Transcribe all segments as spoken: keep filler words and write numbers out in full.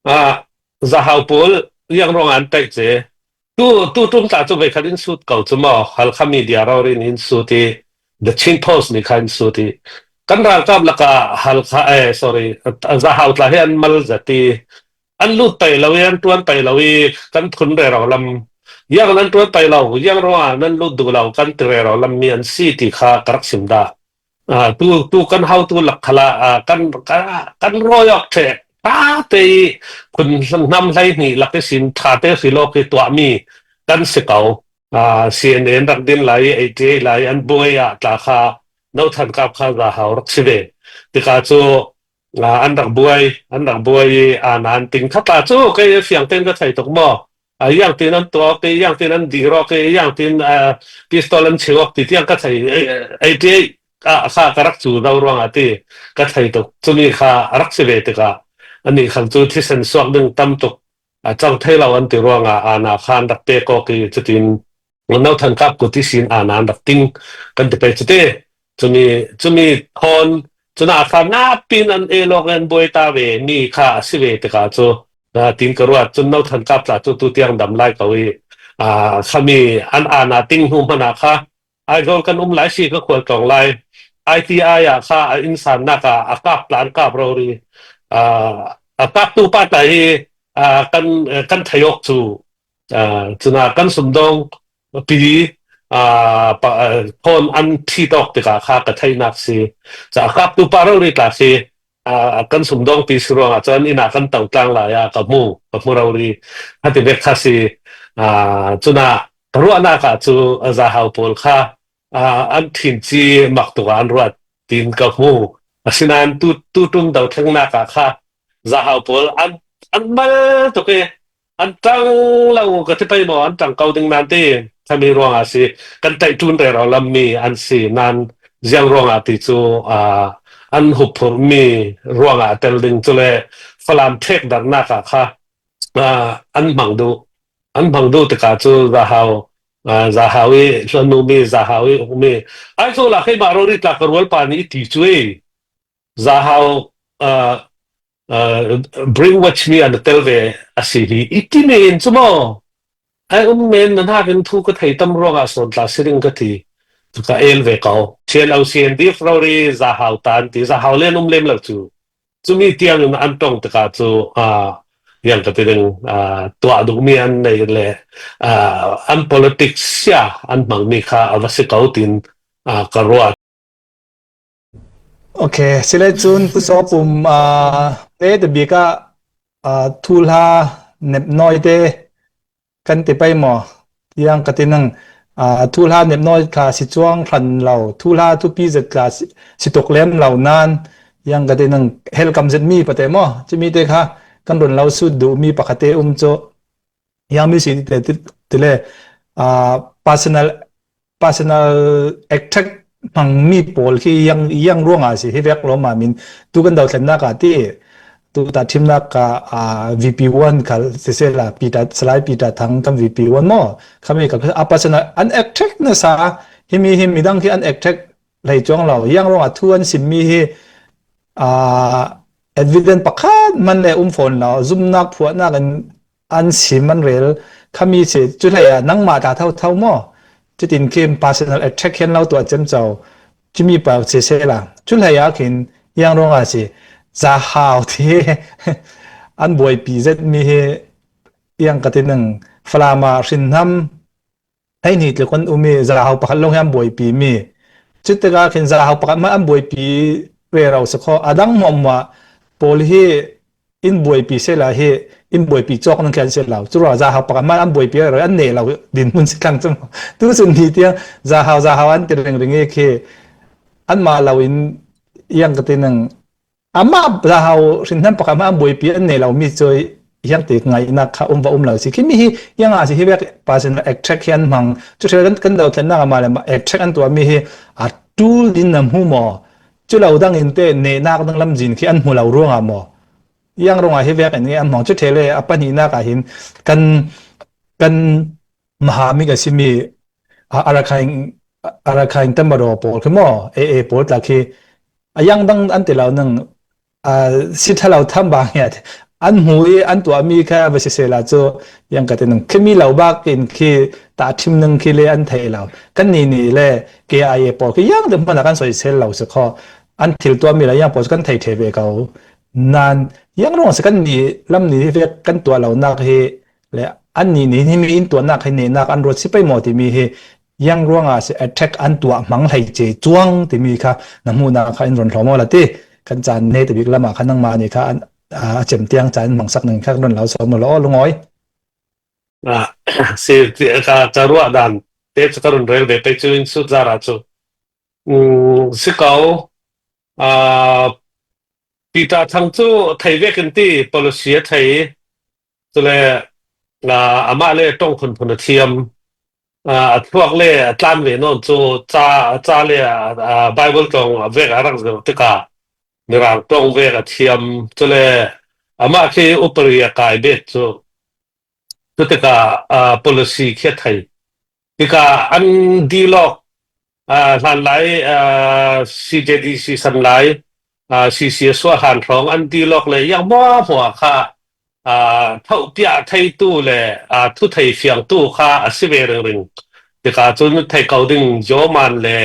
a, zahau pawl yang ruang an pek ce. Tu, tu tum ta cu ve khat in sut ko cu maw, Halkha media rori in sut i, The Chin Post ni kha in sut i. Kan ralkap laka Halkha, eh, sorry, zahau tla hi an mal zat i, an lut pai lo i, an tuan pai lo i, kan phun rero lam. Yang nan tuan pai lo, yang ruang nan lut duh lo, kan ti rero lam mi an si ti kha ka rak sim dah. Aa, tu, tu kan hau tu lak khala, aa, kan, kan, kan rawi awk ṭheh. Ṭhate i phun hnam hlei hnih lak ihsin ṭhate hrilawk i tuahmi kan si ko. Aa, C N A an rak din lai i, A T A lai an buai ah tla kha no than kap kha zahau rak si ve. Tikah cu, aa, an rak buai, an rak buai i, aa, nan ting kha tla cu kei fiang tein ka thei tuk maw? Aa, iang tin an tuak i, iang tin an dir awk i, iang tin, aa, pistol an cheu awk ti tiang ka thei, ei, ei ti ei, a, a kha ka rak cu zo ruangah ti ka thei tuk. Cumi kha a rak si ve tikah anih khal cu thisen suak ding tam tuk a cang thei lo an ti ruangah aana kha an rak pek awk i, cutin no than kap kut ihsin aana an rak ting kan ti pei cu ti. Cumi, cumi thawn cuna kha napin an ei lawk an buai ta ve mi kha a si ve tikah cu, aa, tin ka ruat. Cun no than kap tla cu tu tiang dam lai ko i, aa, khami an aana ting hnu hmanh ah kha Aizawl kan um lai si ka khual tlawng lai. I T I ah kha a innsannak ah a kap tla an kap rori, aa, a kap tu pa tla hi, aa, kan, kan thei awk cu, aa, cuna kan sumdawng pi, aa, pa, aa, thawn an ṭhit awk tikah kha ka theihnak si. Ca a kap tu pa rori tla si, aa, kan sumdawng pi si ruangah cun inn ah kan to tlang lai ah ka hmu, ka hmu rori. Kha ti vek kha si. Aa, cuna ka ruahnak ah cu zahau pawl kha, aa, an thinci mak tuk ah an ruat tin ka hmu. Asinain tu, tu ṭum dothlennak ah kha zahau pawl an, an mal tuk i an ṭang lo ka ti pei maw, an ṭang ko ding nan ti. Khami ruangah si, kan tlaih ṭun rero lam mi an si nan ziang ruangah ti cu, aa, an huphurh mi ruangah a tel ding. Cule Falam ṭhek darnak ah kha, aa, an hmang duh, an hmang duh tikah cu zahau, aa, zahau i hluan mi, zahau i ukmi, Aizawl ah keimah rori tla ka rualpa nih i ti cu i, zahau, aa, aa, brainwash mi an tel ve a si hi i ti men cu maw? Ai um men na hnakin thu ka thei tam ruangah sawn tla si ding ka ti. Ka el ve ko. C N O, C N D F rori zahau tan ti, zahau len um lem lo cu. Cumi tiangin an ṭong tikah cu, aa, yang ka ti ding, aa, tuah duhmi an nei le, aa, an politics sia an hmangmi kha a va si ko tin, aa, ka ruat. Ok, si le cun Pu Sawpum, aa, te te bik ah, aa, thuhla nepnawi te kan ti pei maw? Tiang ka ti ning, aa, thuhla nepnawi tla si cuang hran lo, thuhla thupi zet tla si, si tuk lem lo nan, tiang ka ti ning, helkam zet mi pate maw? Cumi te kha kan run lo sut duh mi pakhat te um cu, tiang mi si te ti, ti le, aa, personal personal attack hmangmi pawl khi yang, yang ruangah si hi vek lawm ah min tu kan dothlennak ah ti tu tahṭhimnak ah, aa, V P one khal sisela Peter, Salai Peter Thang kan V P one maw? Khami khal a personal an attack nasa himi hi midang khi an attack hlei cuang lo. Yang ruangah thu an simmi hi, aa, evidence pakhat hman le um fawn lo. Zumnak phuahnak in an sim an rel khami si cu hlei ah nangmah ta thotho maw? Cutin khi personal attack hian lo tuah ciamco cumi pa sisela cu hlei ah khin yang ruangah si zahau ti an buaipi zet mi hi yang ka ti ning Falam ah hrinhnam hei hnih tluk an um i zahau pakhat lawng hi an buaipi mi. Cutikah khin zahau pakhat hmanh an buaipi rero si kho. A dang hmuahhmuah pawl hi in buaipi sela hi in buaipi cawk nan khian si lo. Curuah zahau pakhat hmanh an buaipi rero an neh lo dinhmun si thlang cu. Tu cun ni tiang zahau, zahau an ti ringring i khi anmah lo in yang ka ti ning amah zahau hrinhnam pakhat hmanh an buaipi an nei lo mi cu hiang ti ngaihnak kha um va um lo si. Khi mi hi yang a si hi vek personal attack hi an hmang. Cu ṭhel kan, kan dothlennak ah mah le mah attack an tuah mi hi a ṭul din na hmu maw? Cu lo dang in te nehnak dang lamzin khi an hmu lo ruangah maw? Yang ruangah hi vek in nge an hmang cu ṭhel le a pahnihnak ah hin kan, kan maha mi ka si mi a, Arakan, Arakan tamaro pawl khi maw? A A pawl tla khi a yang dang an ti lo nang, a, si ṭha lo tham bang hi a ti. an hmu i an tuahmi kha va sisela cu, yang ka ti nung, khimi lo bak in khi tahṭhim nung khi le an thei lo. Kan ni ni le K I A pawl khi yang deuh hmanh ah kan soisel lo si kho. An thil tuahmi le yang pawl cu kan thei ṭheh ve ko. Nan, yang ruang si kan ni lam ni hi vek kan tuah lonak hi le an ni ni himi in tuahnak hi nehnak an ruat si pei maw timi hi yang ruangah si attack an tuah hmang hlei ce cuang timi kha na hmuhnak kha in run hrawm aw la ti. Kan caan nei tabik lamah kha nangmah nih kha an, aa, a cem tiang caan in hmangsak ning kha kan run lo sawm lo lungawi. Ah, si, ti, ka, ka ruah dan te cu ka run rel ve pei cu in sut zara cu. Um, si ko, ah, Peter Thang cu thei vekin ti policy a thei, cule, ah, amah le ṭong phunphun a thiam, ah, a thluak le a tlan ve nawn cu ca, ca le, ah, Bible ṭong a vek a rak zir tikah Mirang ṭong vek a thiam, cule amah khi upari a kai bet cu. Cutikah, aa, policy khi a thei. Tikah an dilawk, aa, hlanlai, aa, C J D C sanlai, aa, C C a suah hlan hrawng an dilawk le yang hmuahhmuah kha, aa, thohpiah theitu le, aa, thu thei fiangtu kha a si ve ringring. Tikah cun thei ko ding Joman le,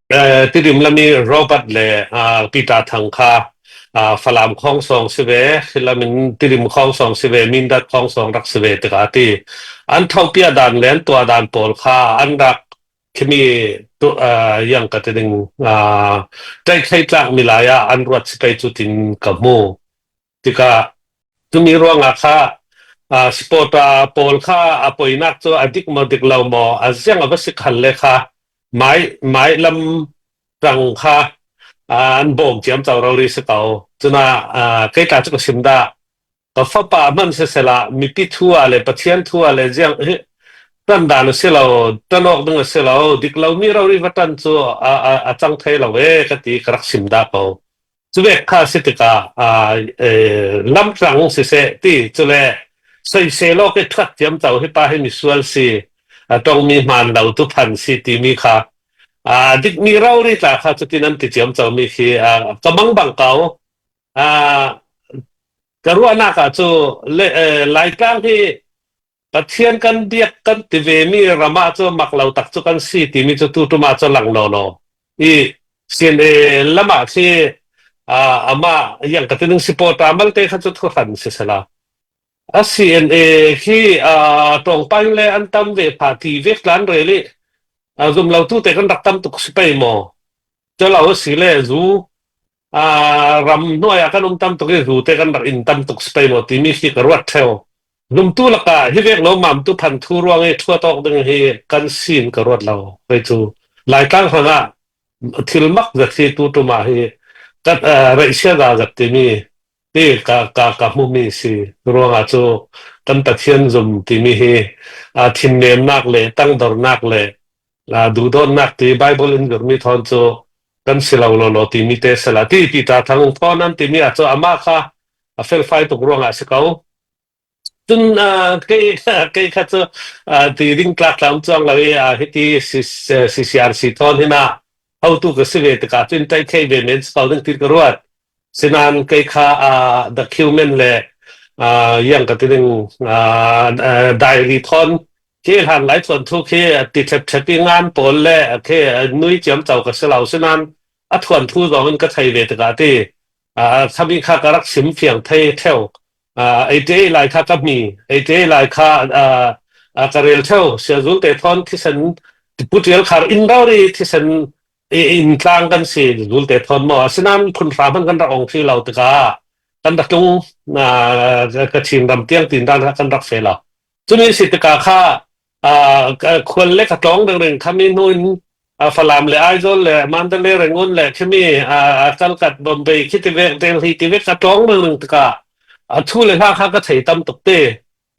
eh, Tirim lam i Robert le, ah, Peter Thang kha, ah, Falam khawngsawng si ve, khilam in Tirim khawngsawng si ve, Mindat khawngsawng rak si ve tikah a ti. An thohpiah dan le an tuah dan pawl kha an rak khimi tu, ah, yang ka ti ding, ah, ṭaithei tlak milai ah an ruat si pei cu tin ka hmu. Tikah cumi ruangah kha, aa, supporter pawl kha a poinak cu a dik maw dik lo maw, a ziang a va si khal le kha, mai, mai lam ṭang kha, aa, an bawm ciamco rori si ko. Cunah, aa, kei tla cu ka sim dah, ka fapa hman sisela, mipi thu ah le Pathian thu ah le ziang hi ṭan dan a si lo, ṭan awk ding a si lo, dik lomi rori va ṭan cu a, a, a cang thei lo e, ka ti ka rak sim dah ko. Cuvek kha si tikah, aa, ee, lamtlang siseh ti, cule soisel awk i ṭhuat ciamco hi pa hi misual si, a ṭongmi hmaan lo tu phan si timi kha, aa, dikmi rori tla kha cutin an ti ciamcomi khi, aa, ka mangbang ko, aa, ka ruahnak ah cu le, ee, Laitlang hi Pathian kan biak kan ti vemi ram ah cu mak lo tak cu kan si timi cu tu ṭum ah cu lang lawlaw. I C N A lam ah khi, aa, amah yang ka ti ning supporter malte kha cu thuhran sisela. A C N A khi, aa, ṭawngpain le an tam ve pha ti vek tla an rel i, aa, zum lo tu te kan rak tam tuk si pei maw? Cu lo a si le zu, aa, ram hnuai ah kan um tam tuk i, zu te kan rak in tam tuk si pei maw timi khi ka ruat ṭheu. Zumtu lakah hi vek lo mam tu phan thu ruang i ṭhuat awk ding hi kan sin ka ruat lo. Kei cu Laitlang hrangah thil mak zat hi tu ṭum ah hi ka, aa, reihsia za zat timi hi ka, ka, ka hmumi si. Ruangah cu kan Pathian zum timi hi, aa, thinnemnak le tangdornak le, aa, duhdawtnak ti Bible in zirmi thawn cu kan si lo lawlaw timi te sela ti Peter Thang thawn an timi ah cu amah kha a felfai tuk ruangah a si ko. Cun, aa, kei, kei kha cu, aa, ti ding tlak tla um cuang lo i, aa, hiti C-, C C R C thawn hinah hotu ka si ve tikah cun ṭaithei ve men si ko ding ti ka ruat. Sinan kei kha, aa, document le, aa, yang ka ti ding, aa, aa, diary thawn khi hlanlai thuanthu khi a ti ṭhepṭhep i ngan pawl le khi a nui ciamco ka si lo. Sinan a thuanthu zong in ka thei ve tikah ti, aa, khami kha ka rak sim fiang thei ṭheu. Aa, eighty eight lai kha ka hmi, eighty eight lai kha, aa, aa, ka rel ṭheu. Sia Zulte thawn thisen, Pu Ṭial Khar in rori thisen i, in tlang kan si, Zulte thawn maw? Asinan phunhra hman kan rak ong ṭhi lo tikah kan rak tlung, aa, ka Chin ram tiang tin dan kha kan rak feh lo. Cumi si tikah kha, aa, ka khual le ka tlawng ringring khami hnu in, aa, Falam le Aizawl le Mandalay, Rangoon le khimi, aa, aa, Kalkat, Bombay, khiti vek, Delhi ti vek ka tlawng ringring tikah a thu le hla kha ka thei tam tuk ti.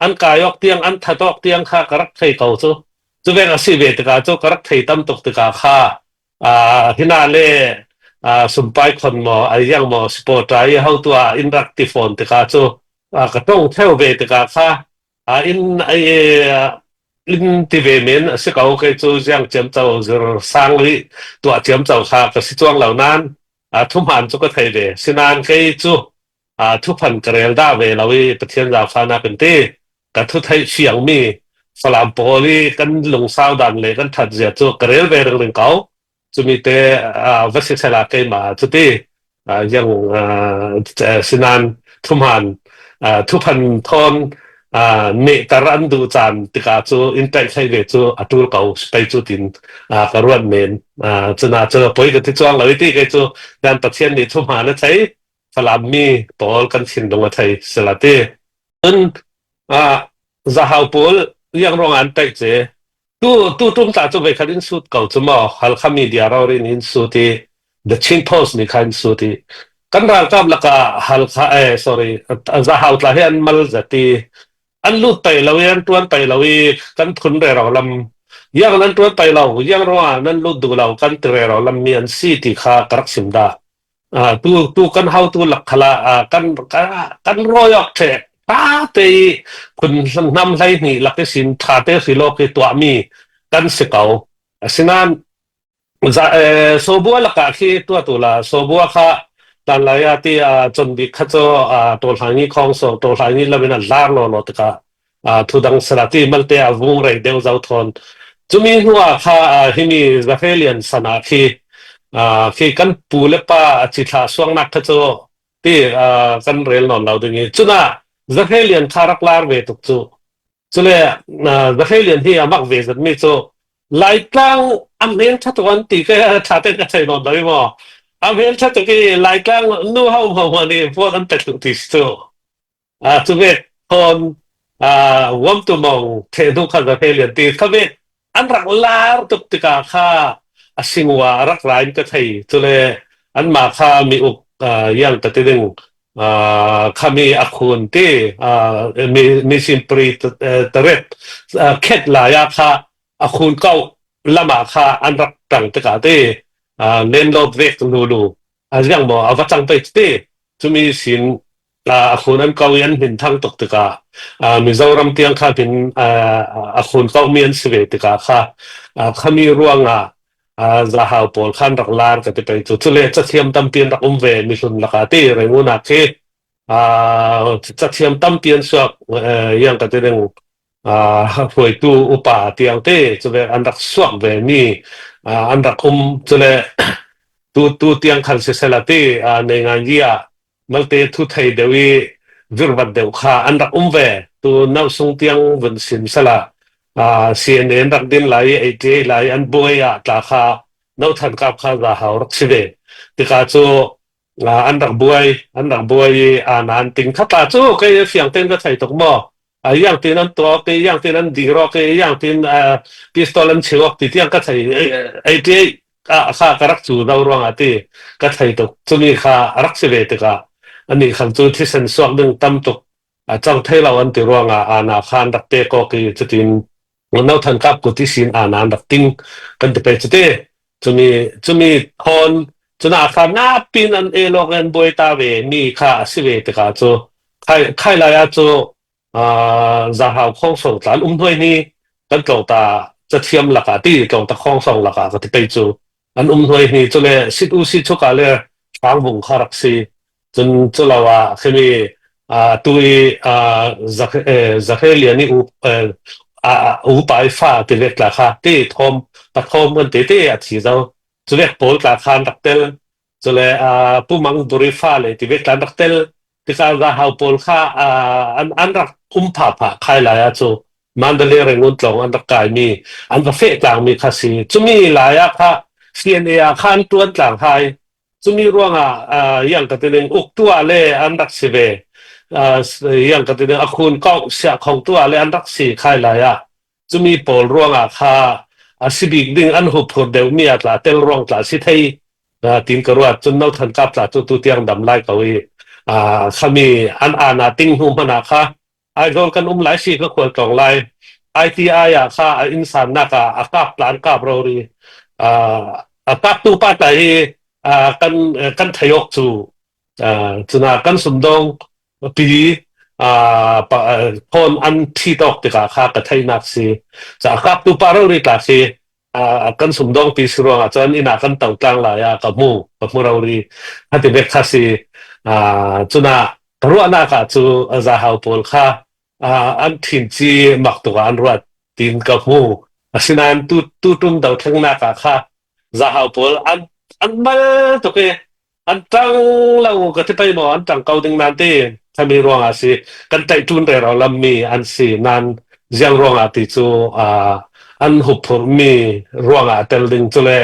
An kai awk tiang, an that awk tiang kha ka rak thei ko cu. Cuvek a si ve tikah cu ka rak thei tam tuk tikah kha, aa, hinah le, aa, sumpai khon maw, a yang maw, supporter i hotu ah in rak ti fawn tikah cu, aa, ka ṭong theu ve tikah kha, aa, in, aa, in ti ve men a si ko. Kei cu ziang ciamco zir sang i tuah ciamco kha ka si cuang lo nan, aa, thuhmaan cu ka thei ve. Sinan kei cu, aa, thuphan ka rel dah ve lo i Pathian zaangfahnak in ti ka thu theih fiangmi Falam pawl i kan lungsau dan le kan that zia cu ka rel ve ringring ko. Cumi te, aa, va sisela keimah cuti, aa, ziang, aa, sinan thuman, aa, thuphan thawn, aa, nehter an duh caan tikah cu in tlaih thei ve cu a ṭul ko si pei cu tin, aa, ka ruat men, aa, cuna cu poi ka ti cuang lo i ti kei cu dan Pathian nih thuman a thei Falam mi pawl kan thinlung a thei sila ti. Cun, aa, zahau pawl ziang ruangah an tlaih ce. Tu, tu ṭum tla cu veikhat in sut ko cu maw? Halkha media rori nih in sut i, The Chin Post nih kha in sut i, kan ralkap lakah Halkha, eh, sorry, zahau tla hi an mal zat i, an lut pei lo i, an ṭuan pei lo i, kan phun rero lam, ziang an ṭuan pei lo, ziang ruangah nan lut duh lo, kan ti rero lam mi an si ti kha ka rak sim dah. Aa, tu, tu kan hau tu lak khalah, aa, kan, kan, kan rawi awk ṭheh ṭha te i phun hnam hleihnih lak ihsin ṭha te hrilawk i tuahmi kan si ko. Asinain za, eh, Sobua lakah khi tuah tu la, Sobua kha tanlai a ti, aa, conbik kha cu, aa, tawlhaini khawng so, tawlhaini lam in a lar lawlaw tikah, aa, thudang sila ti malte a vung rei deuh zo thawn. Cumi hnuah kha, aa, himi Zahelian san ah khi, aa, khi kan pu le pa a ci thlah suaknak kha cu ti, aa, kan rel nawn lo ding i. Cunah Zahelian kha rak lar ve tuk cu. Cule, aa, Zahelian hi a mak ve zetmi cu Laitlang a hmel ṭha tuk an ti kei a ṭha tein ka thei nawn lo i maw? A hmel ṭha tuk i Laitlang nu ho hmanh nih vote an pek tuk ti si cu. Aa, cu vek thawn, aa, Wam Tu Mawng theh hnu kha Zahelian ti kha vek an rak lar tuk tikah kha a sing ua a rak ra in ka thei. Cule anmah kha mi uk, aa, ziang ka ti ding, aa, khami a khun ti, aa, mi, mi simpri t-, eh, taret, aa, khet lai ah kha a khun kauh lamah kha an rak ṭang tikah ti, aa, len lawp vek lulu a ziang maw a va cang pei ti. Cumi sin, aa, a khun an ko i an hmin thang tuk tikah, aa, Mizoram tiang kha hmin, aa, a khun kauhmi an si ve tikah kha, aa, khami ruangah, aa, zahau pawl kha an rak lar ka ti pei cu. Cule cathiam tampi an rak um ve, mihlun lakah ti, Rangoon ah khi, aa, cathiam tampi an suak, aa, ziang ka ti ding, aa, hruaitu upa tiang ti, cuvek an rak suak ve mi, aa, an rak um. Cule tu, tu tiang khan sisela ti, aa, Neinganyi ah malte thu thei deuh i virvat deuh kha an rak um ve. Tu no sung tiang vun sin sela, aa, C N A an rak din lai i, eighty eight lai an buai ah tla kha no thankap kha zahau rak si ve. Tikah cu, aa, an rak buai, an rak buai i, aa, nan ting kha tla cu kei fiang tein ka thei tuk maw? Aa, ziangtin an tuak i, ziangtin an dir awk i, ziangtin, aa, pistol an cheu awk ti tiang ka thei, ei, ei, ei, ah, kha ka rak cu zo ruangah ti ka thei tuk. Cumi kha a rak si ve tikah anih khal cu thisen suak ding tam tuk a cang thei lo an ti ruangah, aa, na kha an rak pek awk i, cutin no thankap kut ihsin, aa, na an rak ting kan ti pei cu ti. Cumi, cumi thawn, cuna kha napin an el awk i an buai ta ve mi kha a si ve tikah cu khai, khai lai ah cu, aa, zahau khawngsong tla an um hnuai hni kan tlawngta cathiam lakah ti, tlawngta khawngsong lakah ka ti pei cu an um hnuai hni. Cule sit u sit chuk ah le hrang vung kha rak si. Cun cu lo ah khimi, aa, tu i, aa, Zah-, eh, Zahelian i u, eh, aa, upa i fa ti vek tla kha ti thawm, pathawm kan ti ti a thi zo. Cuvek pawl tla kha an rak tel. Cule, aa, Pu Mang Buri fa le ti vek tla an rak tel. Tikah zahau pawl kha, aa, an, an rak um phapha khai lai ah cu Mandalay Rangoon tlawng an rak kaimi, an va feh tlangmi kha si. Cumi lai ah kha C N A ah kha an ṭuan tlang hai. Cumi ruangah, aa, ziang ka ti ding, uk tu ah le an rak si ve. Aa, s-, ziang ka ti ding, a khun kauh siah khong tu ah le an rak si khai lai ah. Cumi pawl ruangah kha a si bik ding an huphurh deuhmi ah tla tel ruang tla si thei, aa, tin ka ruat. Cun no thankap tla cu tu tiang dam lai ko i, aa, khami an aana ting hnu hmanh ah kha Aizawl kan um lai si ka khual tlawng lai. I T I ah kha a innsannak ah a kap tla an kap rori, aa, a kaptu pa tla hi, aa, kan, kan thei awk cu, aa, cuna kan sumdawng pi, aa, pa, aa, thawn an ṭhit awk tikah kha ka theihnak si. Ca a kaptu pa rori tla khi, aa, kan sumdawng pi si ruangah cun inn ah kan to tlang lai ah ka hmu, ka hmu rori. Kha ti bek kha si, aa, cuna ka ruahnak ah cu zahau pawl kha, aa, an thinci mak tuk ah an ruat, tiin ka hmu. Asinain tu, tu ṭum dothlennak ah kha zahau pawl an, an mal tuk i an ṭang lo ka ti pei maw, an ṭang ko ding nan ti. Khami ruangah a si, kan tlaih ṭun rero lam mi an si nan ziang ruangah ti cu, aa, an huphurhmi ruangah a tel ding. Cule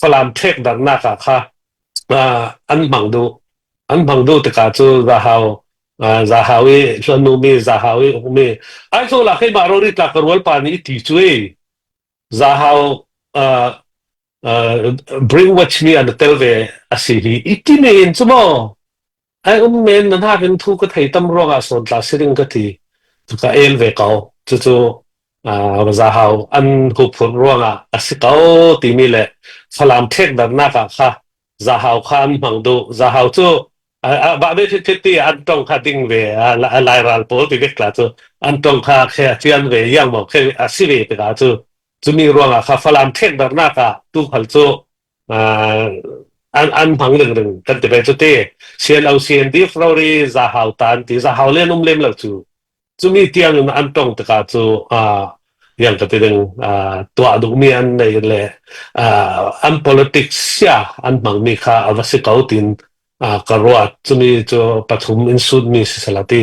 Falam ṭhekdarhnak ah kha, aa, an hmang duh, an hmang duh tikah cu zahau, aa, zahau i hluan mi, zahau i ukmi, ai cu la keimah rori tla ka rualpa nih i ti cu i zahau, aa, aa, brainwash mi an tel ve a si hi i ti men cu maw? Ai um men, na hnakin thu ka thei tam ruangah sawn tla si ding ka ti. Cu ka el ve ko. Cucu, aa, zahau an huphurh ruangah a si ko timi le Falam ṭhekdarhnak ah kha zahau kha an hmang duh. Zahau cu, aa, aa, bah ve phitphit ti an ṭong kha ding ve, aa, la-, aa, lairal pawl ti vek tla cu an ṭong kha khe a fian ve, iang maw khe a si ve tikah cu, cumi ruangah kha Falam ṭhekdarhnak ah tu khal cu, aa, an, an hmang ringring kan ti ve cu ti. C N O, C N D F rori zahau tan ti, zahau le an um lem lo cu. Cumi tiangin an ṭong tikah cu, aa, iang ka ti ding, aa, tuah duhmi an nei le, aa, an politics sia an hmangmi kha a va si ko tiin, aa, ka ruat. Cumi cu pathum in sutmi si sala ti.